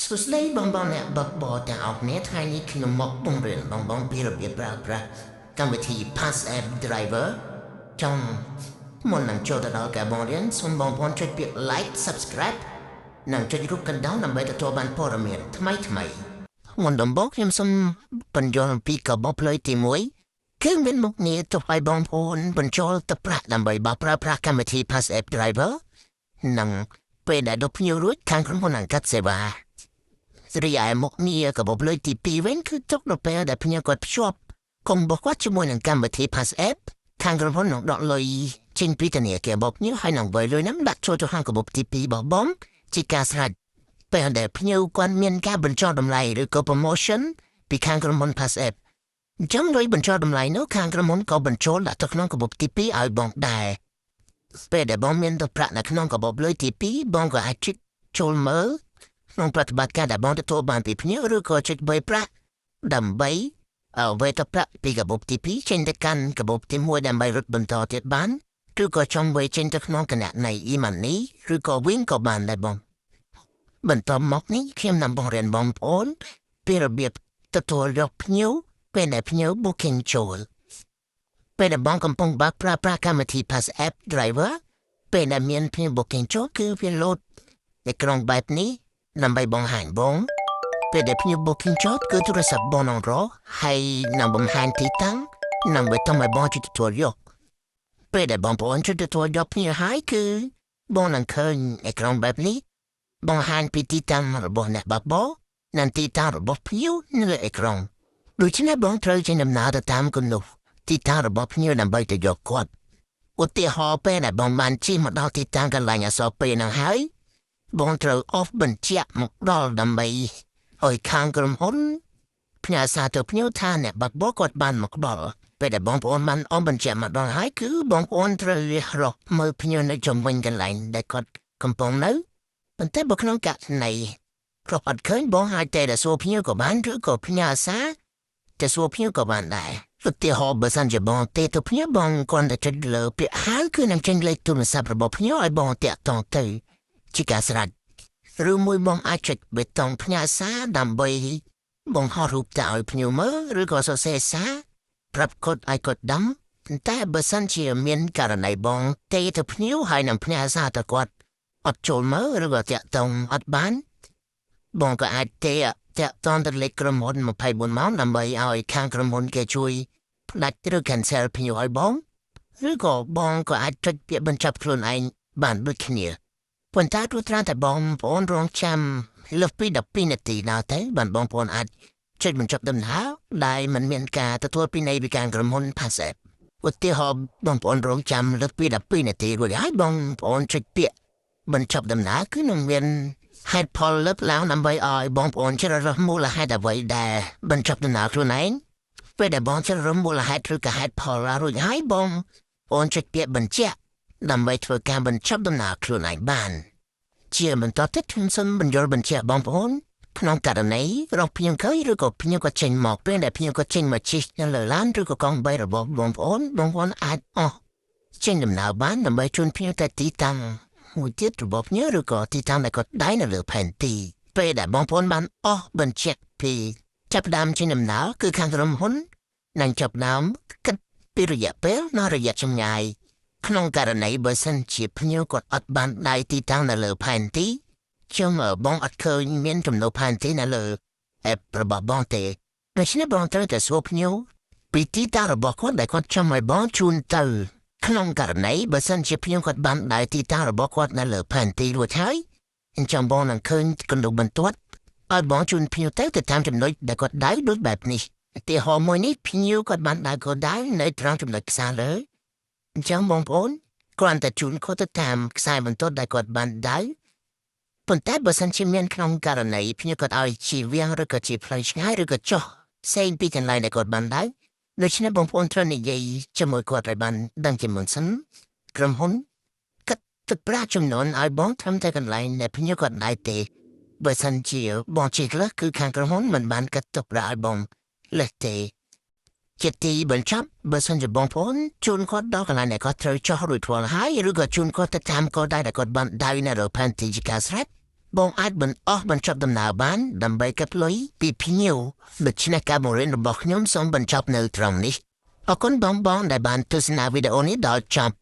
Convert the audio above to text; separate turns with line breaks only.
សួស្តីបងបងអ្នកបើកបរទាំងអស់គ្នាថ្ងៃនេះខ្ញុំមកបង្រៀនបងបងពីរបៀបប្រើប្រាស់កម្មវិធី PassApp Driver ចង់មុននឹងចូលទៅដល់ការបង្រៀនសូមបងប្អូនចុចពាក្យ Like Subscribe និងចុចរូបកណ្ដឹងដើម្បីទទួលបានព័ត៌មានថ្មីថ្មីៗមុនដំបូងខ្ញុំសូមបញ្យល់អំពីកាបូបផ្លូវទី1គឺមានមុខងារទុកឲ្យបងប្អូនបញ្ចូលទឹកប្រាក់ដើម្បីបើប្រើប្រាស់កម្មវិធី PassApp Driver និងពេលដែលដុសភ្ញៀវរួចខាងក្រុមហ៊ុននឹងកាត់សេវា រីឯមុខងារកាបូបលុយទី2វិញគឺទុកនៅពេលដែលភ្ញៀវគាត់ភ្ជាប់កុំរបស់គាត់ជាមួយនឹងកម្មវិធី PassApp ខាងក្រុមហ៊ុននឹងដកលុយចេញពីធនាគាររបស់ភ្ញៀវហើយនឹងវេលុយนั้นដាក់ចូលទៅក្នុងកាបូបទី2របស់បងជាការស្រេចពេលដែលភ្ញៀវគាត់មានការបញ្ចុះតម្លៃឬក៏ promotion ពីខាងក្រុមហ៊ុន PassApp អញ្ចឹងលុយបញ្ចុះតម្លៃនោះខាងក្រុមហ៊ុនក៏បញ្ចូលដាក់ទៅក្នុងកាបូបទី2ឲ្យបងដែរពេលដែលបងមានទឹកប្រាក់នៅក្នុងកាបូបលុយទី2បងក៏អាចចុចចូលមើល ក្នុងប្រតិបត្តិការដែលបងទទួលបានពីភ្ញៀវឬក៏ចុចបីប្រាក់ដើម្បីឲ្យវេទៅប្រាក់ពីកាបូបទី2ចេញទៅកាន់កាបូបទី1ដើម្បីរត់បន្តទៀតបានឬក៏ចង់វេចេញទៅក្នុងគណនី e-money ឬក៏វិញក៏បានដែរបងបន្តមកនេះខ្ញុំនឹងបង្រៀនបងប្អូនពីរបៀបទទួលយកភ្ញៀវពេលដែលភ្ញៀវ booking ចូលពេលដែលបងកំពុងបើកប្រើប្រាស់កម្មវិធី PassApp Driver ពេលដែលមានភ្ញៀវ booking ចូលគឺវាលោតអេក្រង់បែបនេះ ដើម្បីបង្ហាញបងពេលដែលភ្ញៀវ booking ចូលគឺទូរស័ព្ទបងនឹងរកហើយនឹងបង្ហាញទីតាំងនិងប៊ូតុងឲ្យបងជួយទទួលយកពេលដែលបងប្អូនជួយទទួលយកភ្ញៀវហើយគឺបងនឹងឃើញអេក្រង់បែបនេះបង្ហាញពីទីតាំងរបស់អ្នកបើកបរនិងទីតាំងរបស់ភ្ញៀវនៅលើអេក្រង់ដូច្នេះបងត្រូវចេញដំណើរទៅតាមគំនូសទីតាំងរបស់ភ្ញៀវដើម្បីទៅយកគាត់ឧទាហរណ៍ពេលដែលបងបានជិះមកដល់ទីតាំងកន្លែងអក្សរ P នឹងហើយ បងត្រូវអូសបញ្ជាក់មកដល់ដើម្បីឲ្យខាងក្រុមហ៊ុនផ្ញើសារទៅភ្ញៀវថាអ្នកបើកបរគាត់បានមកដល់ពេលដែលបងប្អូនបានអូសបញ្ជាក់មកដល់ហើយគឺបងប្អូនត្រូវរកមើលភ្ញៀវនៅជុំវិញកន្លែងដែលគាត់កំពុងនៅប៉ុន្តែបើក្នុងករណីគ្រាប់អត់ឃើញបងអាចតែសួរភ្ញៀវក៏បានឬក៏ផ្ញើសារតែសួរភ្ញៀវក៏បានដែរឧទាហរណ៍បើសិនជាបងទេទៅភ្ញៀវបងគ្រាន់តែចុចលើពាក្យហៅគឺនឹងចេញលេខទូរស័ព្ទរបស់ភ្ញៀវឲ្យបងតាក់ទងទៅជាការស្រេចឬមួយបងអាចចុចប៊ូតុងផ្ញើសារដើម្បីបង្ហោះរូបទៅឲ្យភ្ញៀវមើលឬក៏សរសេរសារប្រាប់គាត់ឲ្យគាត់ដឹងតែបើសិនជាមានករណីបងទេទៅភ្ញៀវហើយនឹងផ្ញើសារទៅគាត់អត់ចូលមើលឬក៏តាក់ទងអត់បានបងក៏អាចទេតាក់ទងទៅលេខក្រុមហ៊ុន24ម៉ោងដើម្បីឲ្យខាងក្រុមហ៊ុនគេជួយផ្ដាច់ឬ cancel ភ្ញៀវឲ្យបងឬក៏បងក៏អាចចុចពាក្យបញ្ចប់ខ្លួនឯងបានដូចគ្នា ប៉ុន្តែទោះត្រាតែបងប្អូនរងចាំលើសពី12នាទីដល់ទៅបានបងប្អូនអាចចុចបញ្ចប់ដំណើរដែលមិនមានការទទួលពីនៃពីការក្រុមហ៊ុន PassApp ឧទាហរណ៍បងប្អូនរងចាំលើសពី12នាទីរួចហើយបងប្អូនចុចពាក្យបញ្ចប់ដំណើរគឺនឹងមានហេតុផលលើកឡើងដើម្បីឲ្យបងប្អូនជ្រើសរើសមូលហេតុអ្វីដែលបញ្ចប់ដំណើរខ្លួនឯងពេលដែលបងជ្រើសរើសមូលហេតុឬក៏ហេតុផលរួចហើយបងប្អូនចុចពាក្យបញ្ជាក់ដើម្បីធ្វើការបញ្ចប់ដំណើរខ្លួនឯងបាន ជាបន្តទៀតខ្ញុំសូមបញ្យល់បញ្ជាក់បងប្អូនក្នុងករណីរកភ្ញៀវឃើញឬក៏ភ្ញៀវគាត់ចេញមកពេលដែលភ្ញៀវគាត់ចេញមកជិះនៅលើឡានឬក៏កង់បីរបស់បងប្អូនបងប្អូនអាចអស់ចេញដំណើរបានដើម្បីជូនភ្ញៀវទៅទីតាំងមួយទៀតរបស់ភ្ញៀវឬក៏ទីតាំងដែលគាត់ដៃនៅលើផែនទីពេលដែលបងប្អូនបានអស់បញ្ជាក់ពីចាប់ផ្ដើមចេញដំណើរគឺខាងក្រុមហ៊ុននឹងចាប់ផ្ដើមគិតពីរយៈពេលនិងរយៈចម្ងាយ ក្នុងករណីបើសិនជាភ្ញៀវគាត់អត់បានដៃទីតាំងនៅលើផែនទីខ្ញុំបងអត់ឃើញមានចំណូលផែនទីនៅលើ app របស់បងទេដូច្នេះបងត្រូវតែសួរភ្ញៀវពីទីតាំងរបស់គាត់ដែលគាត់ចង់ឲ្យបងជូនទៅក្នុងករណីបើសិនជាភ្ញៀវគាត់បានដៃទីតាំងរបស់គាត់នៅលើផែនទីរួចហើយអញ្ចឹងបងនឹងឃើញគន្លងបន្ទាត់ឲ្យបងជូនភ្ញៀវទៅទៅតាមចំណុចដែលគាត់ដៅដូចបែបនេះឧទាហរណ៍មួយនេះភ្ញៀវគាត់បានដៅគោលដៅនៅត្រង់ចំណុចខ្សែលើ អញ្ចឹងបងប្អូនគ្រាន់តែជូនគាត់ទៅតាមខ្សែបន្ទាត់ដែលគាត់បានដៅប៉ុន្តែបើសិនជាមានក្នុងករណីភ្ញៀវគាត់ឲ្យជាវាងឬក៏ជាផ្លូវឆ្ងាយឬក៏ចុះផ្សេងពីកន្លែងដែលគាត់បានដៅដូច្នេះបងប្អូនត្រូវនិយាយជាមួយគាត់ឲ្យបានដឹងជាមុនសិនក្រុមហ៊ុនគិតទឹកប្រាក់ចំនួនឲ្យបងត្រឹមតែកន្លែងដែលភ្ញៀវគាត់ដៅទេបើសិនជាបងជិះលើសគឺខាងក្រុមហ៊ុនមិនបានគិតទឹកប្រាក់ឲ្យបងលើសទេ ជាទីបញ្ចប់បើសិនជាបងប្អូនជូនគាត់ដល់កន្លែងដែលគាត់ត្រូវចុះរួចរាល់ហើយឬក៏ជូនគាត់ទៅតាមគោលដៅដែលគាត់បានដៅនៅលើផែនទីជាការស្រេច បងអាចបន្តអស់បញ្ចប់ដំណើរបានដើម្បីកាត់លុយពីភ្ញៀវដូច្នេះការបង្រៀនរបស់ខ្ញុំសូមបញ្ចប់នៅត្រង់នេះអរគុណបងបងដែលបានទស្សនាវីដេអូនេះដល់ចប់។